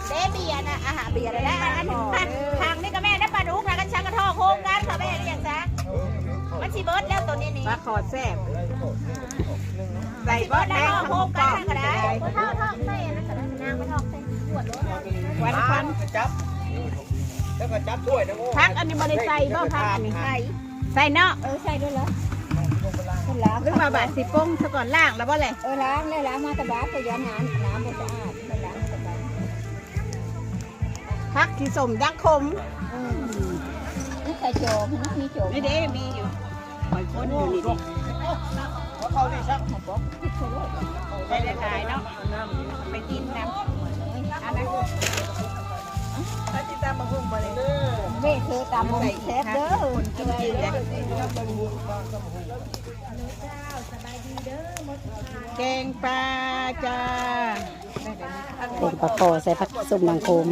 ເດ້ເບຍນະ ອາຫານເບຍແລ້ວ ອັນທາງນີ້ກໍແມ່ນໄດ້ປາດຸກນະ ກັນຊັກກະທອກໂຮມກັນເຂົາແມ່ນຫຍັງຊະ ມັນຊິເບິດແລ້ວໂຕນີ້ນີ້ ປາຄໍ່ແຊບ ໃສ່ບໍ່ແປ້ງ ໂຮມກັນກໍໄດ້ ເຮົາທອກໃສ່ອັນນັ້ນກໍໄດ້ ນາງໄປທອກໃສ່ຂວດໂລດ ຄວັນ ຄວັນ ຈັບ ແລ້ວກໍຈັບຖ້ວຍນະ ຜັກອັນນີ້ບໍ່ໄດ້ໃສ່ບໍ່ ຜັກອັນນີ້ ໃສ່ ໃສ່ເນາະ ເອີ ໃສ່ໂລດລະ ເພິ່ນລ້າງ ຫຼືວ່າບາດຊິປົງຊະກ່ອນ ລ້າງແລ້ວບໍ່ແຫຼະ ເອີ ລ້າງແລ້ວ ລ້າງມາແຕ່ບາດ ແຕ່ຢ້ານນ້ຳ ນ້ຳບໍ່ສະອາດ ເພິ່ນລ້າງມາແຕ່ບາດ ຜັກທີ່ສົ້ມດັງຂົມ ອືມ ນີ້ໃສ່ໂຈມ ນີ້ໂຈມ ນີ້ເດ້ ມີຢູ່ ຂ້ອຍຄົນຢູ່ນີ້ເດ້ ເອົາເຂົ້ານີ້ຊະ ໃສ່ຫຼາຍໆເນາະ ໄປກິນນຳ ອັນນັ້ນ ໄປຕິດຕາມບັກຫຸ່ງບໍ່ນີ້ ເວເທີຕຳບັກຫຸ່ງແຊບເດີ ຄົນກິນເກັ່ງເດ້ ແກງປາຈ້າ ແກງປາຄໍ່ໃສ່ຜັກສົ້ມດັງຂົມ